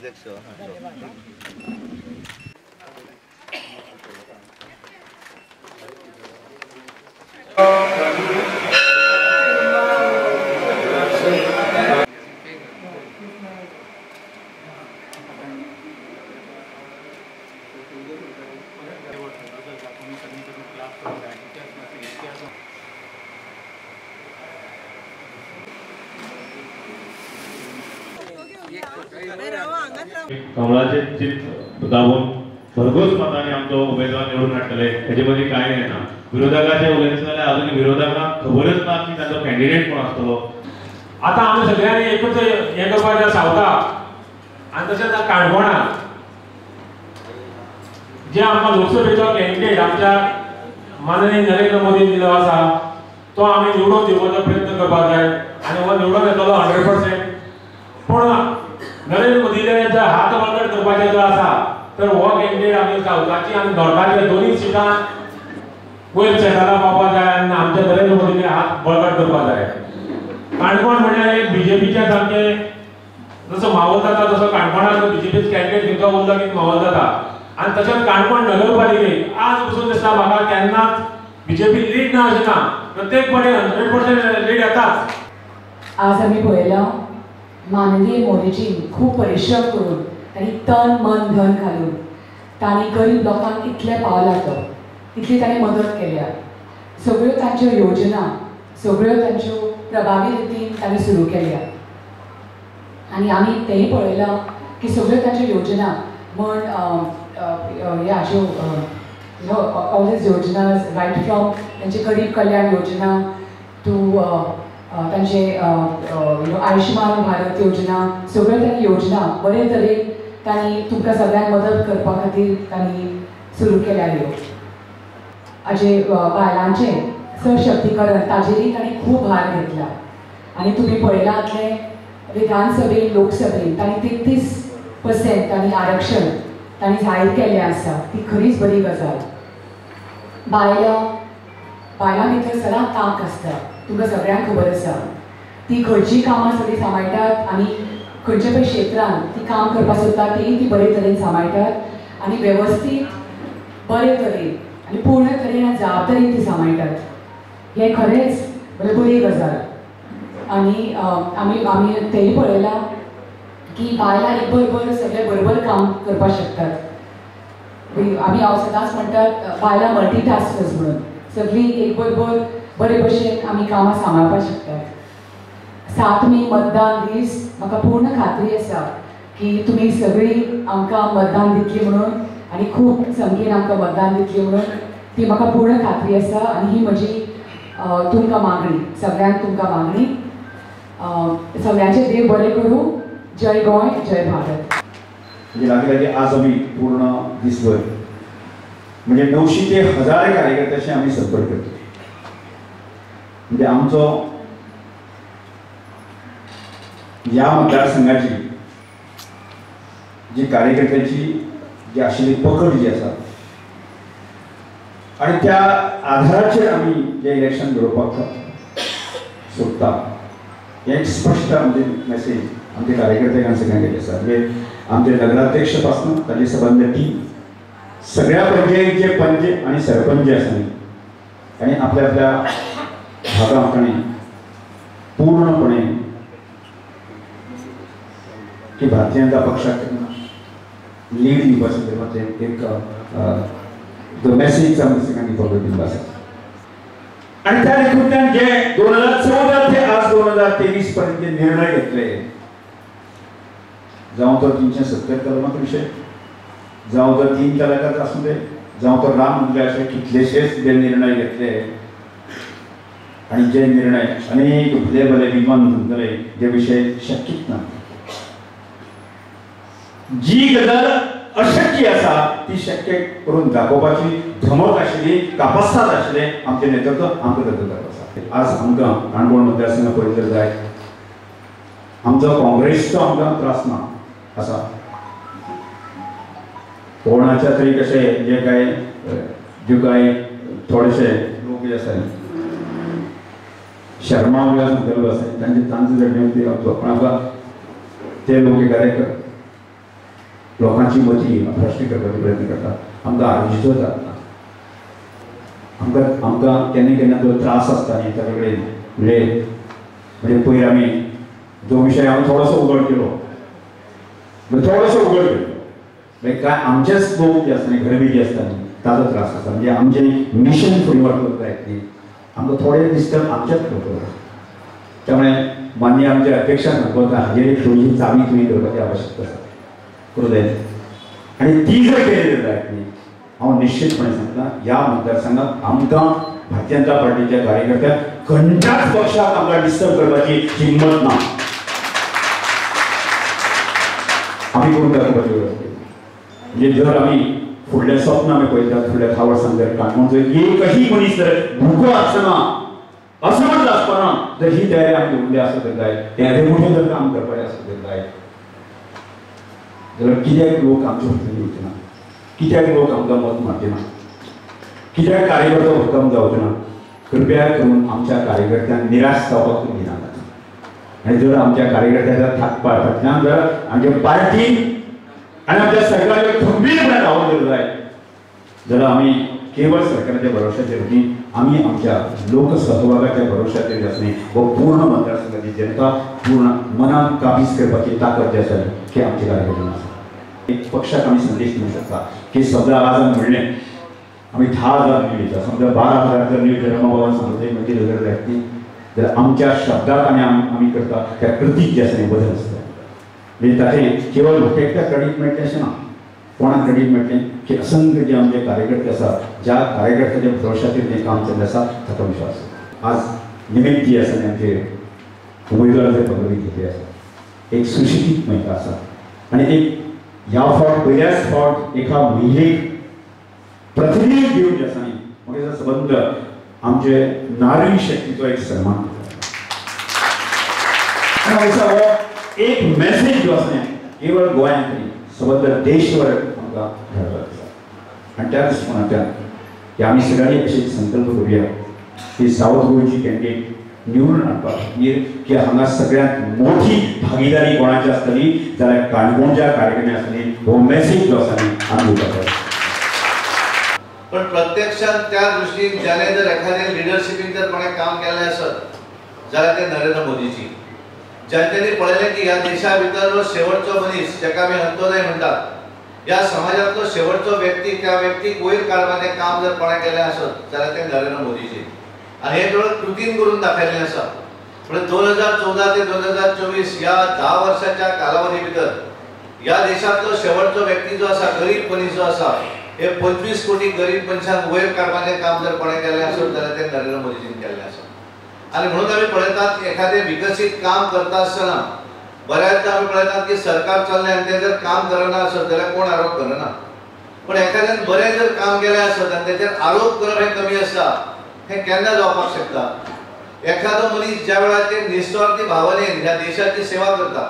अध्यक्ष कमळाचे चित्र दाबून भरघोस मतांनी आमचो उमेदवार निवडून हाडटले हेजे मदीं कांय ना. विरोधकाचे उलयतना जाल्यार अजून विरोधकांक खबरच ना की तांचो कॅन्डिडेट कोण आसतलो. आतां आमी सगळ्यांनी एकूच हें करपाक जाय सावथाक आनी तशेंच काणकोणाक जे आमकां लोकसभेचो कॅन्डिडेट आमच्या माननीय नरेंद्र मोदी दिलो आसा तो आमी निवडून दिवपाचो प्रयत्न करपाक जाय आनी हो निवडून येतलो 100%. पूण नरेंद्र मोदीले जर हात बळकट करपाचे जर आसा तर हो कॅन्डिडेट आमी सावथाची आनी नॉर्थाचे दोनूय सिटां वयर सेंट्रला पावपाक जाय आनी आमच्या नरेंद्र मोदीले हात बळकट करपाक जाय. काणकोण म्हणल्यार एक बीजेपीचे सामकें जसो माहोल जाता तसो काणकोणाचो बीजेपीच कॅन्डिडेट सुद्दां उरलो की माहोल जाता. आनी तशेंच काणकोण नगरपालिकेक आज पसून दिसता म्हाका केन्नाच बीजेपी लीड ना अशें ना, प्रत्येक फावटी 100% लीड येताच. आज आमी पळयलां माननीय मोदीजी खूब परिश्रम करून तांणी तन मन धन घालून तांणी गरीब लोकांक इतलें पावला तो इतली तांणी मदत केल्या. सगळ्यो तांच्यो योजना सगळ्यो तांच्यो प्रभावी रितीन तांणी सुरू केल्या आनी आमी तेंय पळयलां की सगळ्यो तांच्यो योजना म्हण ह्या ज्यो ऑल these योजना रायट फ्रॉम तांची गरीब कल्याण योजना टू तांचे आयुष्मान भारत योजना सगळ्यो तांणी योजना बरे तरेन तांणी तुमकां सगळ्यांक मदत करपा खातीर तांणी सुरू केल्या ह्यो. हाजे बायलांचें सशक्तीकरण ताजेरय तांणी खूब भार घेतला आनी तुमी पळयलां जातलें विधानसभेन लोकसभेन तांणी 33% तांणी आरक्षण तांणी जाहीर केल्लें आसा. ती खरीच बरी गजाल. बायलां भितर सदांच तांक आसता, तुमकां सगळ्यांक खबर आसा. ती खंयचीं कामां सगळीं सांबाळटात आनी खंयच्या पळय क्षेत्रान ती काम करपाक सोदता तेंय ती बरे तरेन सांबाळटात आनी वेवस्थीत बरे तरेन आनी पूर्ण तरेन आनी जबाबदारीन ती सांबाळटात. हें खरेंच म्हणजे बरी गजाल. आनी आमी आमी तेंय पळयलां की बायलां एक बरोबर सगळें बरोबर काम करपाक शकतात. आमी हांव सदांच म्हणटात बायलां मल्टीटास्कर्स म्हणून सगळीं एक बरोबर बरे भशेन आमी कामां सांबाळपाक शकतात. 7 मे मतदान दीस म्हाका पूर्ण खात्री आसा की तुमी सगळीं आमकां मतदान दितली म्हणून आनी खूब संख्येन आमकां मतदान दितली म्हणून ती म्हाका पूर्ण खात्री आसा. आनी ही म्हजी तुमकां मागणी, सगळ्यांक तुमकां मागणी. सगळ्यांचें देव बरें करूं. जय गोंय, जय भारत. म्हणजे लागीं लागीं आज आमी पूर्ण दिसभर म्हणजे 900 ते 1000 कार्यकर्त्याशी आमी संपर्क करतो. म्हणजे आमचो ह्या मतदारसंघाची जी कार्यकर्त्यांची जी आशिल्ली पकड जी आसा आनी त्या आधाराचेर आमी जें इलेक्शन घडोवपाक सोदता हें एक स्पश्ट आमची मेसेज आमच्या कार्यकर्त्यांक सगळ्यांक गेल्ली आसा. म्हणजे आमचे नगराध्यक्ष पासून ताजी सबंद टीम सगळ्या पंचायतीचे पंच आनी सरपंच जे आसा न्ही तांणी आपल्या आपल्या भागांत तांणी पूर्णपणे की भारतीय जनता पक्षाक लीड दिवपा संदर्भातलें एक मेसेज आमकां सगळ्यांक दिवपाक दिल्लो आसा. आनी त्या देखून जे 2014 ते आज 2023 पर्यंत जे निर्णय घेतले जावं तो 370 कलमाचो विशय, जावं तो 3 तलाकाचो आसूं दे, जावं तो राम मंदिराचे कितलेशेच जे निर्णय घेतले आनी जे निर्णय अनेक भले भले विद्वान सांगतले जे विशय शक्यच ना. जी गजाल अशक्य आसा ती शक्य करून दाखोवपाची धमक आशिल्ली, कापस्ताद आशिल्लें आमचें नेतृत्व आमकां नेतृत्व आसा. आज आमकां काणकोण मतदारसंघ पळयत जाय आमचो काँग्रेसचो आमकां त्रास ना आसा. कोणाच्या तरी कशें जे काय जे काय थोडेशे लोक जे आसा शर्मा वगैरे सांगतलो आसा तांचे तांचे जडणे पण आमकां ते लोक एकादे लोकांची मती प्रश्न करपाचो प्रयत्न करता आमकां आरजीचो जाता आमकां आमकां केन्ना केन्ना जो त्रास आसता न्ही ताचे कडेन म्हणजे म्हणजे पयर आमी जो विशय हांव थोडोसो उगड केलो म्हणजे थोडोसो उगड केलो म्हणजे काय आमचेच लोक जे आसता न्ही घरबी जे आसता न्ही ताजो त्रास आसता म्हणजे आमचें मिशन फुडें व्हरपाक जाय न्ही आमकां थोडे डिस्टर्ब आमच्याच लोक त्यामुळे मान्य आमच्या अपेक्षा सांगता हाजेर एक थोडीशी चावी तुमी करपाची आवश्यकता आसा करूं जाय आनी ती जर केली जायत न्ही हांव निश्चितपणे सांगता ह्या मतदारसंघात आमकां भारतीय जनता पार्टीच्या कार्यकर्त्यांक खंयच्याच पक्षाक आमकां डिस्टर्ब करपाची हिंमत ना आमी करून दाखोवपाची गरज म्हणजे जर आमी फुडलें स्वप्न आमी पळयतात फुडल्या 10 वर्सां जर काणकोणचो एकही मनीस जर भुको आसना असमर्थ आसतना जर ही तयारी आमी दवरली आसत तर जाय तें मोठें जर काम करपाचें आसत तर जाय जाल्यार कित्याक लोक आमचे फाटल्यान येवचे ना कित्याक लोक आमकां मत मारचे ना कित्याक कार्यकर्तो भक्कम जावचे ना कृपया करून आमच्या कार्यकर्त्यांक निराश जावपाक तुमी दिनाकात आनी जर आमच्या कार्यकर्त्यांच्या थाकपा फाटल्यान जर आमच्या पार्टी आनी आमच्या सरकाराचेर खंबीरपणे रावून जर जाय जाल्यार आमी केवळ सरकाराच्या भरोश्याचेर न्ही आमी आमच्या लोकसहभागाच्या भरोश्याचेर जे आसा न्ही हो पूर्ण मतदारसंघाची जनता पूर्ण मनान काबीज करपाची ताकद जी आसा ती आमच्या कार्यकर्त्यांक आसा एक पक्षाक आमी संदेश दिवंक शकता की समजा आज आमी म्हणलें आमी 10,000 न्यू दिता समजा 12,000 जर न्यू रमाबाबान सांगलें म्हणजे जर जायत न्ही जाल्यार आमच्या शब्दाक आनी आमी करता त्या कृतीक जे आसा न्ही बदल आसता म्हणजे ताचें केवळ म्हाका एकट्याक क्रेडीट मेळटलें अशें ना कोणाक क्रेडीट मेळटलें की असंख्य जे आमचे कार्यकर्ते आसा ज्या कार्यकर्त्याच्या भरोश्याचेर जें काम चल्लें आसा ताका विश्वास आज निमित्त जी आसा न्ही आमचे उमेदवार जे पदवी घेतली आसा एक सुशिक्षीत महिला आसा आनी एक ह्या फावट पयल्याच फावट एका महिलेक प्रतिनिधी घेवन जे आसा न्ही म्हाका दिसता सबंद आमचे नारी शक्तीचो एक सन्मान आनी म्हाका हो एक मेसेज जो आसा न्ही केवळ गोंयांत न्ही सबंद देशभर आमकां धाडपाक आसा आनी त्या दृश्टिकोनांतल्यान की आमी सगळ्यांनी अशें संकल्प करुया की सावथ गोंयची कॅन्डिडेट निवडून हाडपाक खातीर की हांगा सगळ्यांत मोठी भागीदारी कोणाची आसतली जाल्यार काणकोणच्या कार्यकर्त्यांनी आसतली हो मेसेज जो आसा न्ही आमी दिवपाक जाय. पण प्रत्यक्षात त्या दृष्टीन ज्याने जर एखाद्या लिडरशिपीन जर कोणें काम केलें आसत जाल्यार ते नरेंद्र मोदीजी ज्यांच्यानी पळयलें की ह्या देशा भितर शेवटचो मनीस जाका आमी अंत्योदय म्हणटात ह्या समाजांतलो शेवटचो व्यक्ती त्या व्यक्तीक वयर काडपाचें काम जर कोणें केलें आसत जाल्यार तें नरेंद्र मोदीजी आनी हें थोडं कृतीन करून दाखयल्लें आसा. म्हणजे 2014 ते 2024 ह्या 10 वर्साच्या कालावधी भितर ह्या देशांतलो शेवटचो व्यक्ती जो आसा गरीब मनीस जो आसा हे 25 कोटी गरीब मनशांक वयर काडपाचें काम जर कोणें केलें आसत जाल्यार तें नरेंद्र मोदीजीन केल्लें आसा. आनी म्हणून आमी पळयतात एखादें विकसीत काम करता आसतना बऱ्याचदा आमी पळयतात की सरकार चल्लें आनी तें जर काम करना आसत जाल्यार कोण आरोप करना पण एखाद्यान बरें जर काम केलें आसत आनी तेचेर आरोप करप हें कमी आसता हें केन्ना जावपाक शकता. एखादो मनीस ज्या वेळाचेर निस्वार्थी भावनेन ह्या देशाची सेवा करता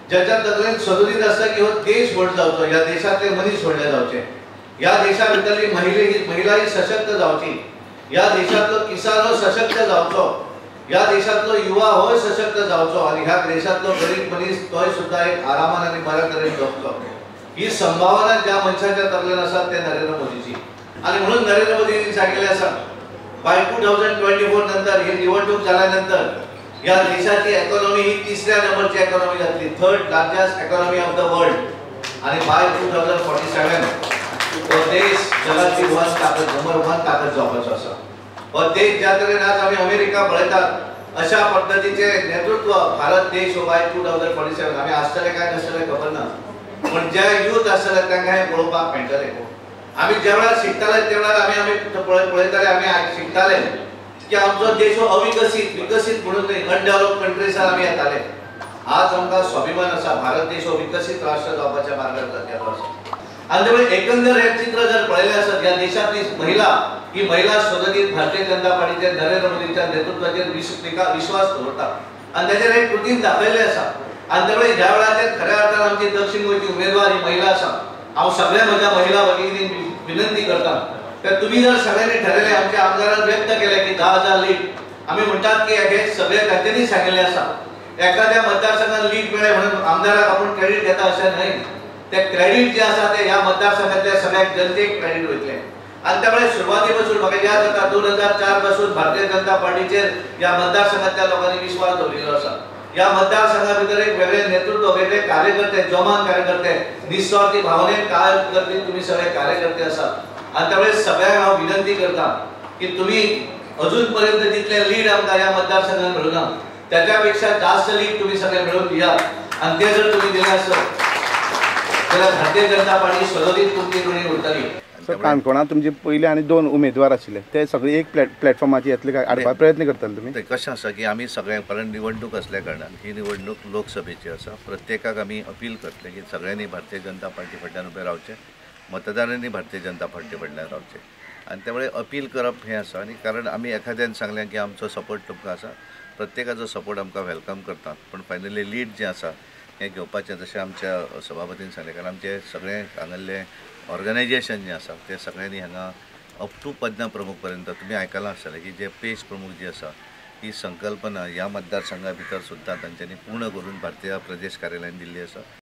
ज्याच्या तकलेन सदोदीत आसता की हो देश व्हड जावचो ह्या देशांतले मनीस व्हडले जावचे ह्या देशा भितरली महिला ही सशक्त जावची ह्या देशांतलो किसान हो सशक्त जावचो ह्या देशांतलो युवा होय सशक्त जावचो आनी ह्या देशांतलो गरीब मनीस तोय सुद्दां एक आरामान आनी बऱ्या तरेन जगचो ही संभावना ज्या मनशाच्या तकलेन आसा ते नरेंद्र मोदीची. आनी म्हणून नरेंद्र मोदींनी सांगिल्लें आसा बाय 2024 नंतर ही निवडणूक जाल्या नंतर ह्या देशाची इकॉनॉमी ही 3ऱ्या नंबरची इकॉनॉमी जातली 3rd largest economy of the world आनी बाय 2047 हो देश जगातली नंबर 1 ताकद जावपाचो आसा. हो देश ज्या तरेन आज आमी अमेरिका पळयतात अशा पद्दतीचें नेतृत्व भारत देश हो बाय 2047 आमी आसतले काय नासतले खबर ना पण जे यूथ आसतले तांकां हें पळोवपाक मेळटलें. आमी ज्या वेळार शिकताले त्या वेळार आमी आमी पळयताले आमी शिकताले की आमचो देश हो अविकसीत विकसीत म्हणून न्ही अनडेव्हलप कंट्रीसान आमी येताले. आज आमकां स्वाभिमान आसा भारत देश हो विकसीत राष्ट्र जावपाच्या मार्गार गेलो आसा. आनी त्यामुळे एकंदर हें चित्र जर पळयलें आसत ह्या देशांतली महिला ही महिला सदतीत भारतीय जनता पार्टीच्या नरेंद्र मोदीच्या नेतृत्वाचेर विश्वास दवरता आनी ताचेर हे कृतीन दाखयल्लें आसा. आनी त्यामुळे ह्या वेळाचेर खऱ्या अर्थान आमची दक्षिण गोंयची उमेदवार ही महिला आसा. हांव सगळ्या म्हज्या महिला भगिनींक विनंती करता तर तुमी जर सगळ्यांनी ठरयलें आमच्या आमदारान व्यक्त केलें की 10,000 लीड आमी म्हणटात की हे सगळे तांच्यांनी सांगिल्लें आसा एखाद्या मतदारसंघात लीड मेळ्ळें म्हणून आमदाराक आपूण क्रेडीट घेता अशें न्हय. ते क्रेडीट जे आसा ते ह्या मतदारसंघातल्या सगळ्या जनतेक क्रेडीट वयतलें. आनी त्यामुळे सुरवाती पासून म्हाका याद जाता 2004 पासून भारतीय जनता पार्टीचेर ह्या मतदारसंघातल्या लोकांनी विश्वास दवरिल्लो आसा. ह्या मतदारसंघा भितर एक वेगळे नेतृत्व, वेगळे कार्यकर्ते, जोमान कार्यकर्ते, निस्वार्थी भावनेन कार्य करपी तुमी सगळे कार्यकर्ते आसात. आनी त्यामुळे सगळ्यांक हांव विनंती करता की तुमी अजून पर्यंत जितले लीड आमकां ह्या मतदारसंघात मेळूना त्याच्या पेक्षा जास्त लीड तुम्ही सगळे मिळवून दियात. आणि ते जर तुम्ही दिले असत जाल्यार भारतीय जनता पार्टी सदोदीत तुमची ऋणी उरतली. सर, काणकोणांत तुमचे पयले आनी 2 उमेदवार आशिल्ले ते सगळे एक प्लॅटफॉर्माचेर येतले काय हाडपा प्रयत्न करतले तुमी? ते कशें आसा की आमी सगळ्यांक, कारण निवडणूक आसल्या कारणान ही निवडणूक लोकसभेची आसा, प्रत्येकाक आमी अपील करतले की सगळ्यांनी भारतीय जनता पार्टी फाटल्यान उबें रावचें, मतदारांनी भारतीय जनता पार्टी फाटल्यान रावचें. आनी त्यामुळे अपील करप हें आसा. आनी कारण आमी एखाद्यान सांगलें की आमचो सपोर्ट तुमकां आसा, प्रत्येकाचो सपोर्ट आमकां welcome करतात, पूण फायनली लीड जें आसा हें घेवपाचें जशें आमच्या सभापतीन सांगलें, कारण आमचें सगळें हांगासरलें ऑर्गनायजेशन जें आसा तें सगळ्यांनी हांगा अप टू पद्मा प्रमुख पर्यंत तुमी आयकलां आसतलें की जे पेश प्रमुख जी आसा ही संकल्पना ह्या मतदारसंघा भितर सुद्दां तांच्यांनी पूर्ण करून भारतीय प्रदेश कार्यालयान दिल्ली आसा.